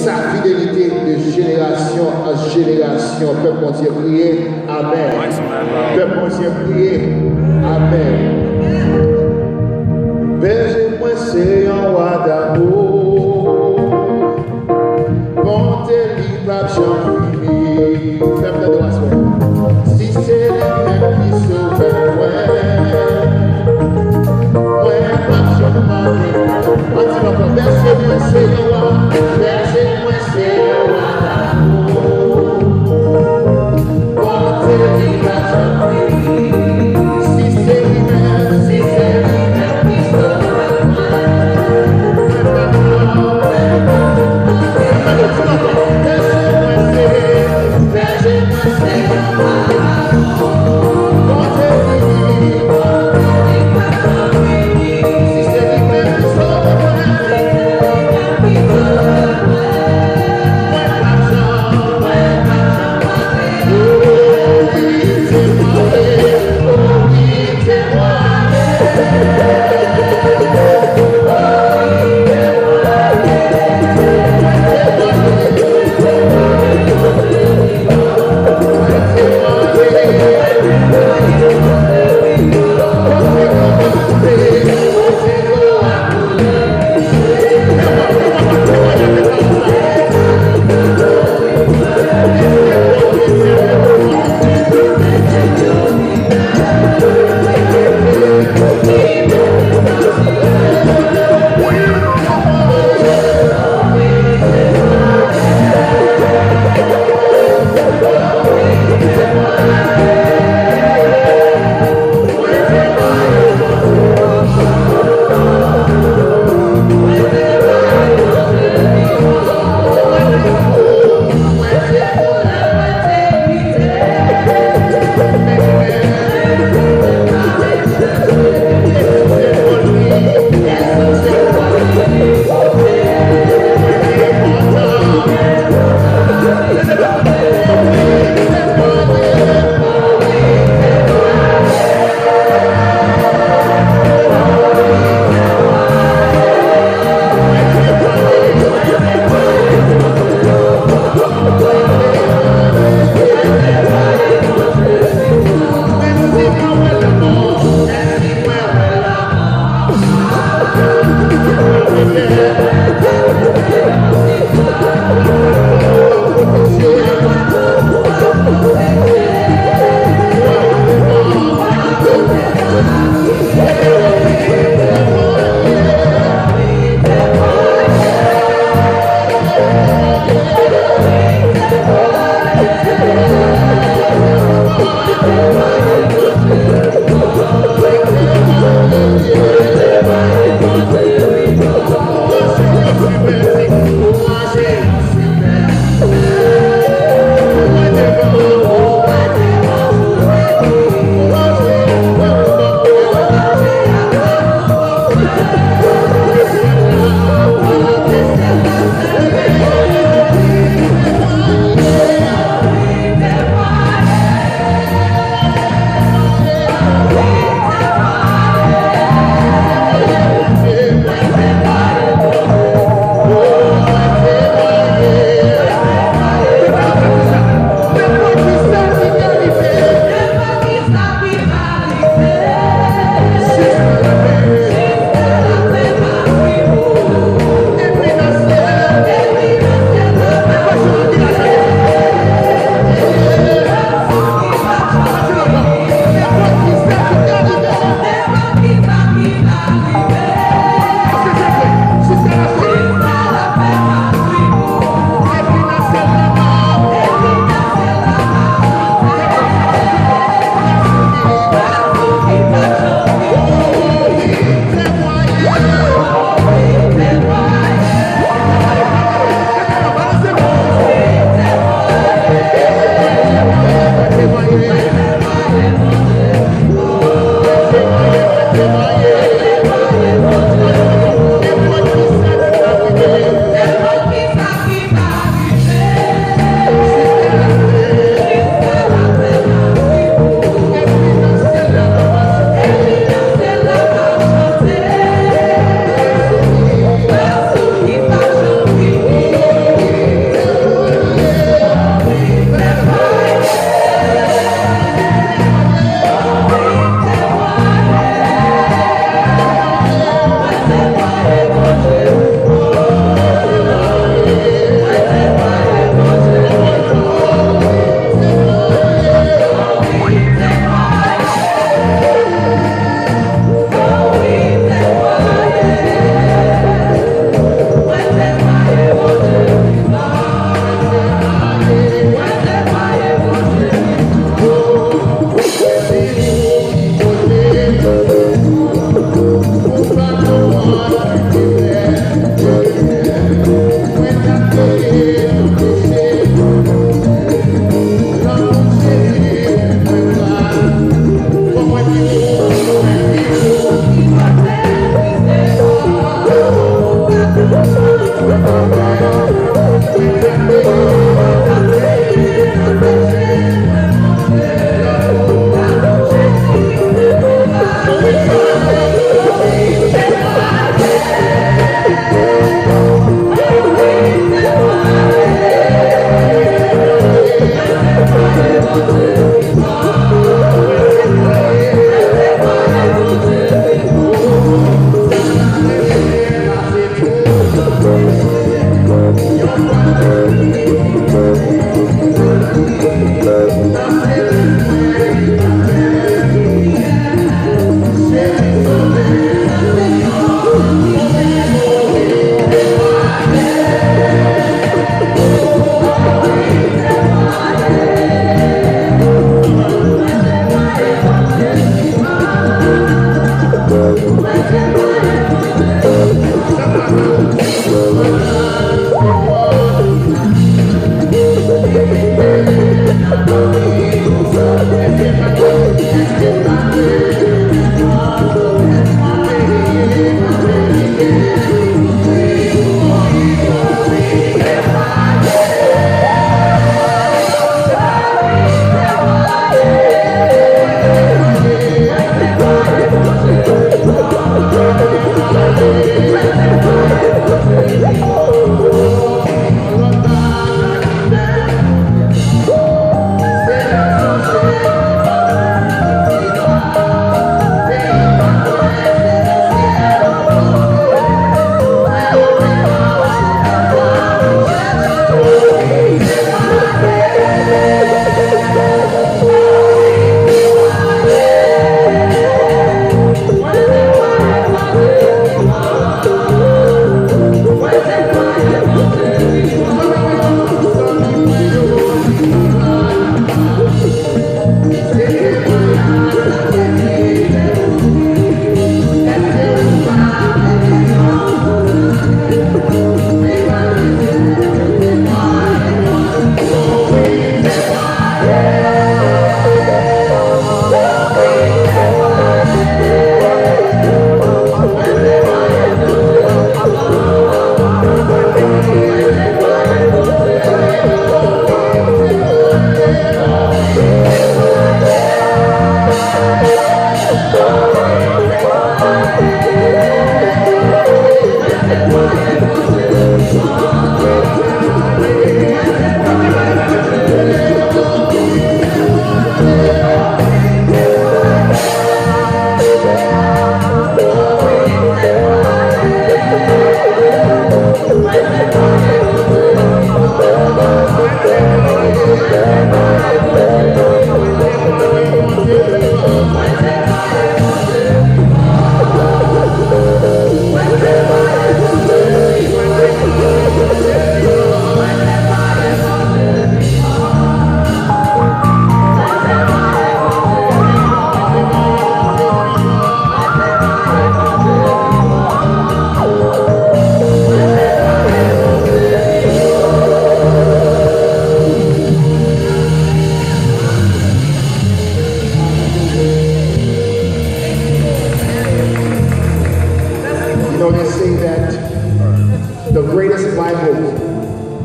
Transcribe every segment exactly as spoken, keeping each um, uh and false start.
Sa fidelite de jenerasyon an jenerasyon. Pèp Bondye kriye, amèn. Pèp Bondye kriye, amèn. Bèje mwen se yon wa damou. Bonte li p ap janm fini. Fè m tande w aswè. Si se li menm ki sove mwen, mwen p ap janm manke. Ann di l ankò. Bèje mwen se yon wa, bèje mwen se yon wa damou. Bonte li p ap janm fini. Si se li menm, si se li menm ki sove mwen, mwen p ap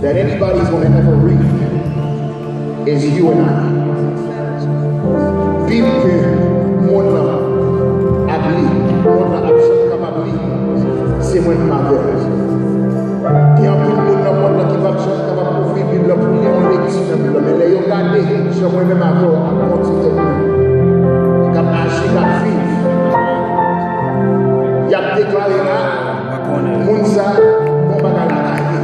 that anybody's gonna ever read is you and I. Bib ke monn nan ap li, monn nan ap janm kapab li, se mwen menm avè w. Gen anpil moun nan monn nan ki p ap janm kapab ouvri Bib la pou li yon lekti nan Bib la, men lè yo gade jan mwen menm avè w ap kondui tèt nou, k ap aji, k ap viv, y ap deklare a, moun sa a, gon bagay lakay li.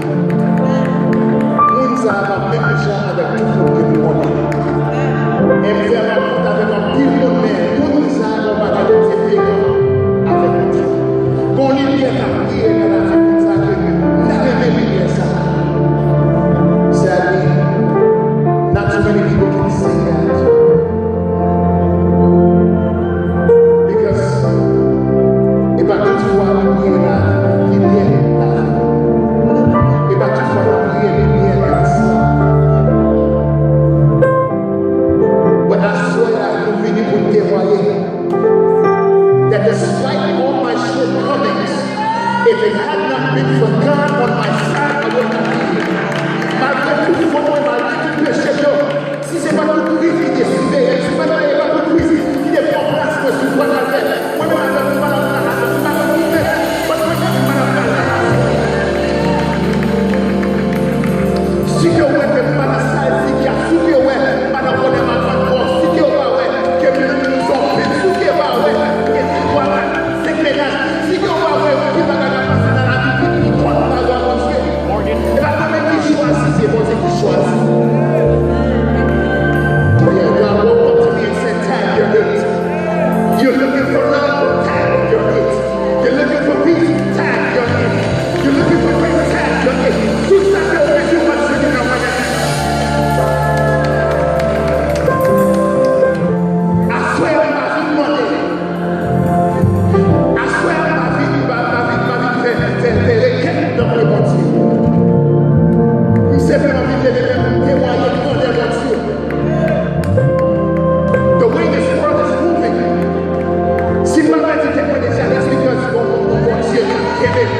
Moun sa a pa menm jan avèk tout moun ke nou konnen. E m fè rankont avèk anpil moun, men moun sa a, gon bagay Bondye fè avèk Bondye. Gon limyè k ap briye nan lavi moun sa a ke m ta renmen limyè sa a. Sadly, not too many people can see that. Because e pa tout fwa nou priye la, limyè la. E pa tout fwa nou priye limyè la. But aswè a, nou vini pou n temwaye that despite all my shortcomings, if it had not been for God on my side, I would not be here. Malgre tout fot mwen, malgre tout peche m yo, si se pa t pou Kris ki te siveye m, si pa t pou Kris ki te pran plas mwen sou kwa Kalvè, mwen menm avè w, nou pa t ap la, nou pa t ap la. But mwen menm, m pa t ap la. Si ke w wè ke m pa nan sa figi a, si ke w wè m pa nan bonè m ap vann kò, si ke w pa wè ke m nan prizon, si ke w pa wè ke m gen twa, kat, senk mennaj, si ke w pa wè ki bagay k ap pase nan lavi m, ki kont pa dwa Bondye. E pa mwen menm ki chwazi, se Bondye ki chwazi. Yeah, God woke up to me and said, "Tag your it." You're looking for love, tag your it. You're looking for peace, tag your it. You're looking for grace, tag your it. Tout sa ke w bezwen, w ap jwenn nan mwen menm. Aswè a, m pa vin mande. Aswè a, m pa vin, m pa, m pa vin, m pa vin fè, fè, fè rekèt nan men Bondye. M senpleman vin leve men m pou m temwaye grandè Bondye. The way this world is moving, si m pa mèt te mwen deja, it's because gon, gon, gon Bondye ki kenbe m.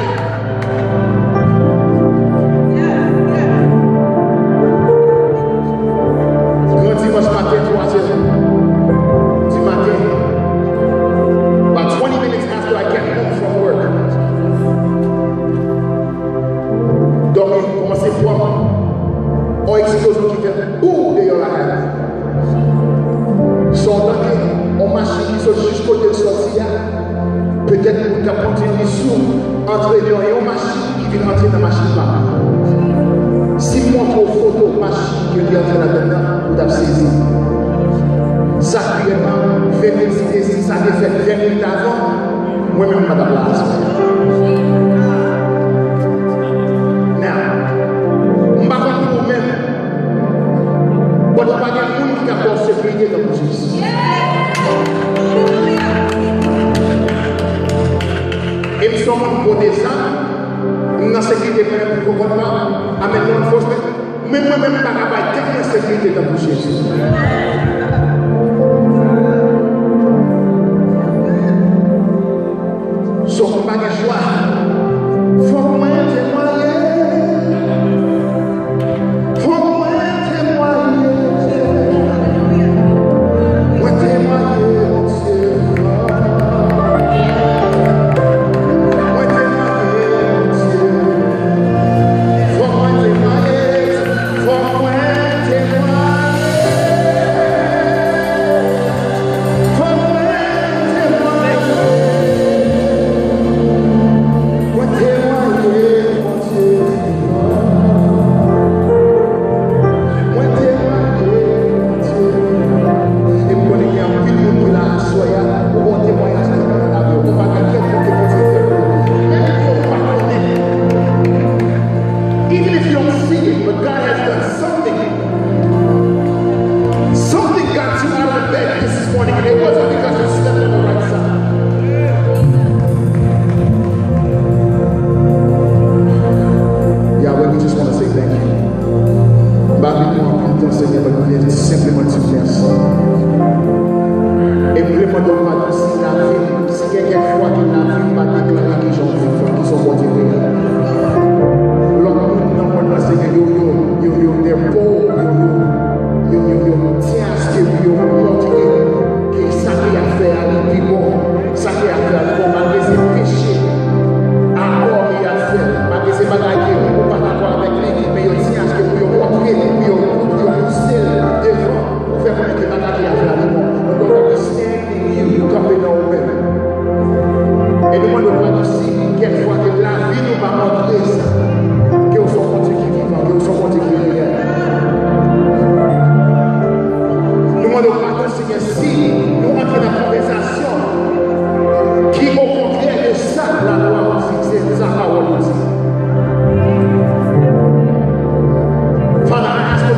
Gran dimanch maten, twa zè di maten, about twenty minutes after I get home from work, dòmi kòmanse pran m, yon eksplozyon ki fèt, bou, deyò lakay la. Sa w tande, yon machin ki sot jis kote l sòti a, petèt moun k ap kondui li sou antre nan yon machin ki vin antre nan machin pa m. Si m montre w foto machin ke li antre ladann nan, ou t ap sezi. Sa k pi rèd la, ven minit, si te, si sa te fèt ven minit avan, mwen menm m pa t ap la aswè a. Now, m pa konn pou ou menm, but ou pa gen moun ki ka ba w sekirite tankou Jezi. E m se yon moun m pote zam, m nan sekirite mwen menm pou kòkòt pa m, I'm in law enforcement. Men mwen menm, m pa ka bay tèt mwen sekirite tankou Jezi. So, m pa gen chwa. Fòk mwen temwaye. Fòk mwen temwaye. Mwen temwaye, Bondye. Mwen temwaye, Bondye. Fòk mwen temwaye. Fòk mwen temwaye. Fòk mwen temwaye. Mwen temwaye, Bondye. Mwen temwaye, Bondye. E m konnen gen anpil moun ki la aswè a, ou gon temwayaj nan lavi w. Ou pa gen kèk moun ke Bondye fè pou ou. Menm ke w pa konnen. Even if you don't see it, but God has done something. Something got you out of the bed this morning, and it wasn't because you slept on the right side. Yahweh, we just wanna say thank you. M pa vin pran anpil tan, Senyè, men m vin senpleman di w mèsi. E m vle mande w padon si lavi m, si gen kèk fwa ke lavi m pa deklare kijan w vivan, kijan w Bondye reyèl. Lòt moun nan monn nan, Senyè, yo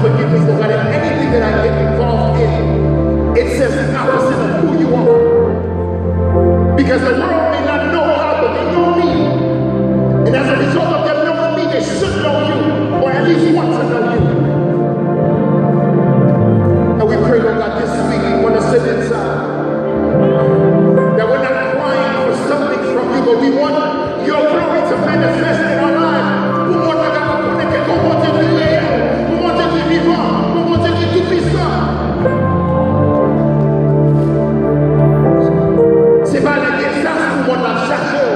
Forgiveness, no matter anything that I get involved in, it says the opposite of who you are. Because the world may not know God, but they know me. And as a result of them knowing me, they should know you, or at least want to know you. And we pray, Lord God, this week, we want to sit inside. That we're not crying for something from you, but we want your glory to manifest in our lives. Pou mond lan kapab konnen ke gon Bondye ki reyèl, gon Bondye ki vivan, gon Bondye ki toupisan. Se pa lè dezas pou mond lan chache w.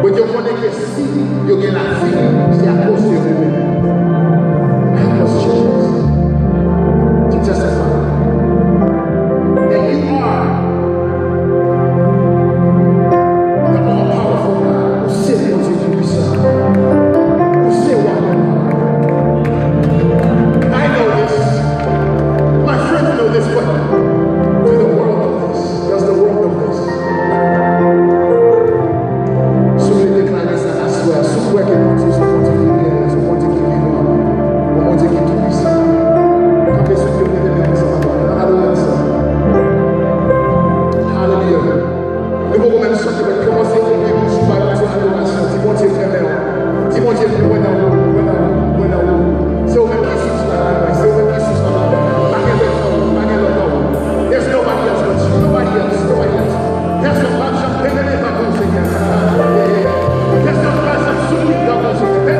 Bondye konnen ke si yo gen lavi, se akoz de ou menm. Help us, Jesus, to testify that you are the all-powerful God. Ou se Bondye ki pwisan. Ou se wa. I know this. My friends know this, but to the world know this. Does the world know this? Si w vle deklare sa aswè a, si w kwè ke Bondye se Bondye ki reyèl, se Bondye ki vivan, yon Bondye ki toupisan, kanpe sou pye w, mete men w ansanm avè m. Ann adore ansanm. Alelouya. Nou poko menm chante, men kòmanse ouvri bouch ou, bay Bondye adorasyon. Di Bondye m renmen w. Di Bondye m kwè nan ou, m kwè nan ou, m kwè nan ou. Se ou menm ki sous lavi mwen, se ou menm ki sous lavi mwen. Pa gen lòt nan ou, pa gen lòt nan ou. There's nobody else but you, nobody else, nobody else. Pèsonn p ap janm pete men tankou w, Senyè. Pèsonn p ap janm souri tankou w, Senyè.